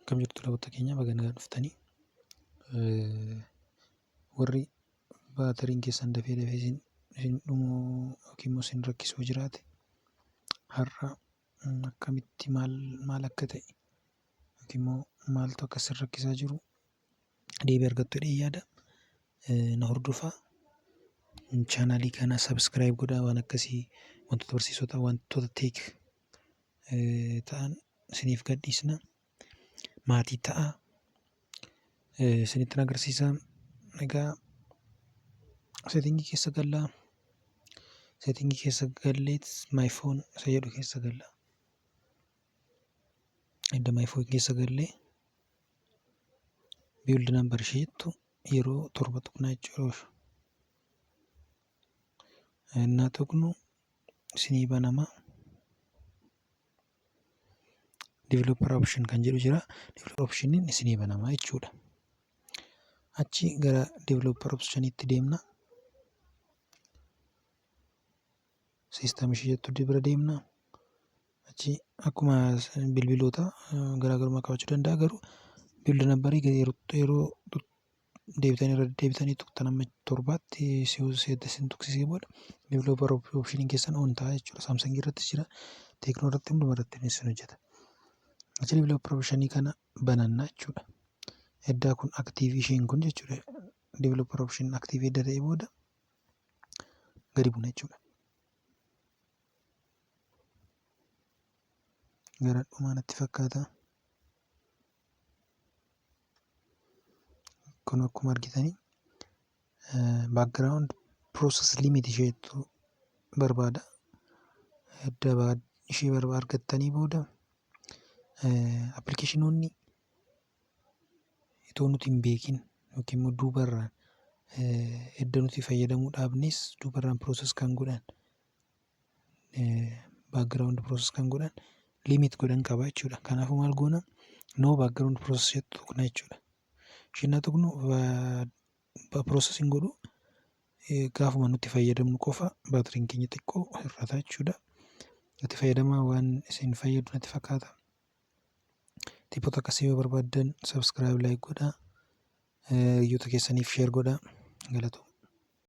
Akkam jirtu daawwattoota keenya, baga nagaan dhuftanii. Warri baatariin keessan dafee dafee isin dhumuu yookiin immoo isin rakkisuu jiraate, har'a akkamitti maal maal akka ta'e yookiin immoo maaltu akka isin rakkisaa jiru deebii argattu jedhee yaada. Na hordofaa. Chaanaalii kana subscribe godhaa, waan akkasii, wantoota barsiisota, wantoota tech ta'an isiniif gadhiisna. Maatii ta'aa. Isinittin agarsiisa. Egaa settingii keessa gallaa. Settingii keessa galleet my phone isa jedhu keessa galla. Edda my phone keessa gallee build number ishee jettu yeroo 7 tuqnaa jechuudha. Innaa tuqnu isinii banama. Developer option kan jedhu jira. Developer optioniin isinii banama jechuudha. Achi gara developer optionitti deemna. System ishee jettu bira deemna. Achi akkuma bilbiloota garaagarummaa qabaachuu danda'a, garuu build numberii yeroo deebitanii irra deebitanii tuqxan amma 7tti isin tuqsisee booda developer optioniin keessan on ta'a jechuudha. Samsung irrattis jira, Tecno irratti, hunduma irratti isin hojjeta. Achi developer optionii kana bananna jechuudha. Eddaa kun active isheen kun jechuudha. Developer option active edda ta'ee booda gadi buuna jechuudha. Gara dhumaa natti fakkaata. Kun akkuma argitanii background process limit isheetu barbaada. Edda ishee argattanii booda appilikeeshinoonni itoo nuti hin beekin yookiin immoo duubarraan edda nuti fayyadamuu dhaabnes duubarraan process kan godhan, background process kan godhan limit godhan qaba jechuudha. Kanaafuu maal goona? No background process jettu tuqna jechuudha. Isheen tuqnu processing godhu, gaafuma nuti fayyadamnu qofa baatiriin keenya xiqqoo hir'ata jechuudha. Itti fayyadamaa, waan isin fayyadu natti fakkaata. Tipoota akkasii yoo barbaaddan subscribe, like godhaa. Hiriyoota keessaniif share godhaa. Galatooma.